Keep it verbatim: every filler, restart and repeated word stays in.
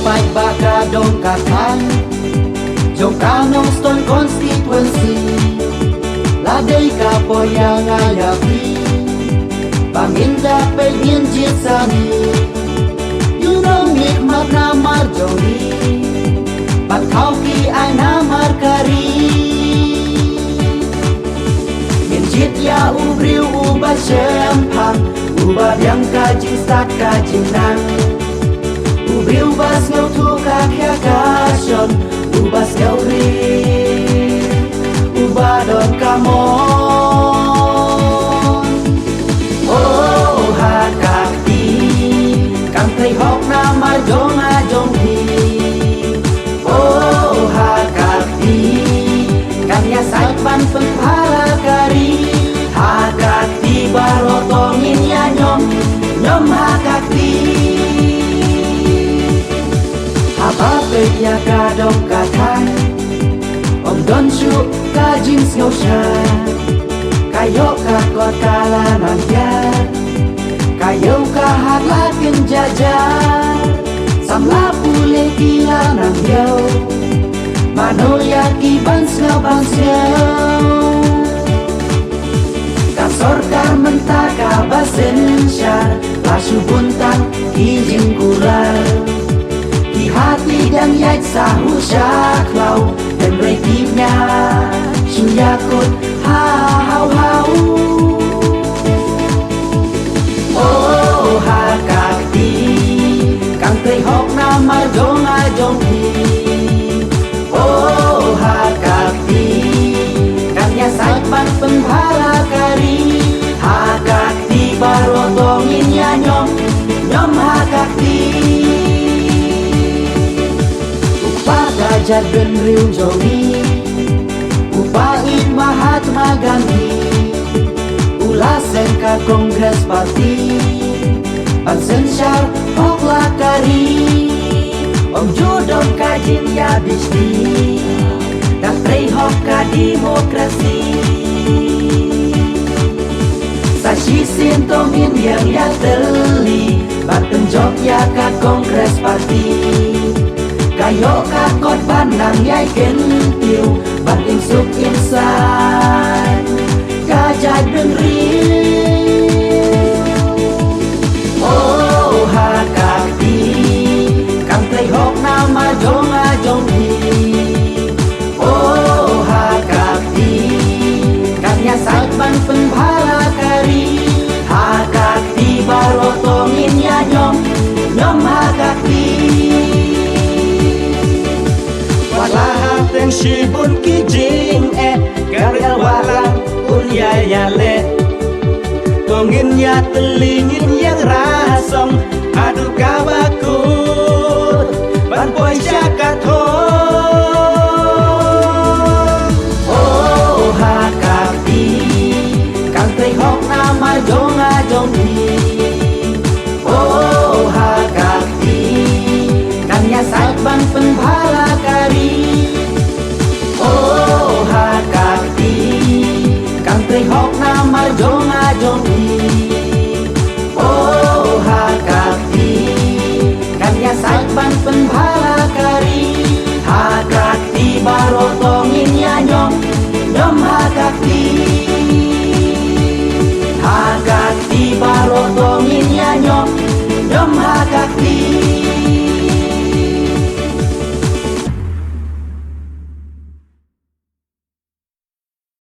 Paidbah ka dong ka thaiñ jong ka Nongstoiñ constituency. La dei ka por ïa nga ïa phi ba ngin da peit ngin jied sani. Ïa u nongmihkhmat namar jong ngi, bad thaw ki ai namar ka ri. Ngin jied ïa u briew uba shemphang, uba biang ka jingstad ka jingnang. U briew uba sngewthuh ka khia ka shon, uba sngewrit, uba don ka mon. Oh, ha ka kti kam trei hok namar jong nga jong phi. Oh, ha ka kti kan ïasaid ban pynphara ka ri. Ha ka kti baroh to ngin ïa ñiom, ñiom ha ka kti. Haba peit ïa ka dong ka thaiñ, ym don shuh ka jingsngewshah. Ka ïoh ka kot ka la nang ïa, ka ïew ka hat la kynja ja. Samla pule ki la nang ïew, mano ïa ki ban sngew ban sngew. Ka sorkar mynta kaba synshar, la shu bun tang ki jingkular. Ki hati dang ïaid sahuh sha khlaw, hynrei ki ñiah shu ïakut ha haw haw. Oh, ha ka kti kam trei hok namar jong nga jong phi. Oh, ha ka kti kan ïasaid ban pynphara ka ri. Ha ka kti baroh to ngin ïa ñiom, ñiom ha ka kti. U kpa ka jaitbynriew jong ngi, u Bah Mahatma Gandhi, u la seng ka Congress Party ban synshar hok la ka ri. Ym ju don ka jingïabishni, dang trei hok ka democracy. Sa shisien to ngin ïeng ïatylli ban pynjop ïa ka Congress Party. Ka ïoh ka kot ban nang ïai kyntiew ban im suk im saiñ ka jaitbynriew. Oh, ha ka kti kam trei hok namar jong nga jong phi. Oh, ha ka kti kan ïasaid ban pynphara ka ri. Ha ka kti baroh to ngin ïa ñiom, ñiom ha ka kti. Wat la hapdeng shibun ki jingeh, ka riewpaidbah un ïai ïaleh. To ngin ïatylli ngin ïeng rasong haduh kaba kut ban poi sha ka thong. Oh, ha ka kti kam trei hok namar jong nga jong phi. Oh, ha ka kti kan ïasaid ban pynphara ka ri. Oh, ha ka kti kam trei hok namar jong nga jong phi. Oh, ha ka kti kan ïasaid ban pynphara ka ri. Ha ka kti baroh to ngin ïa ñiom, ñiom ha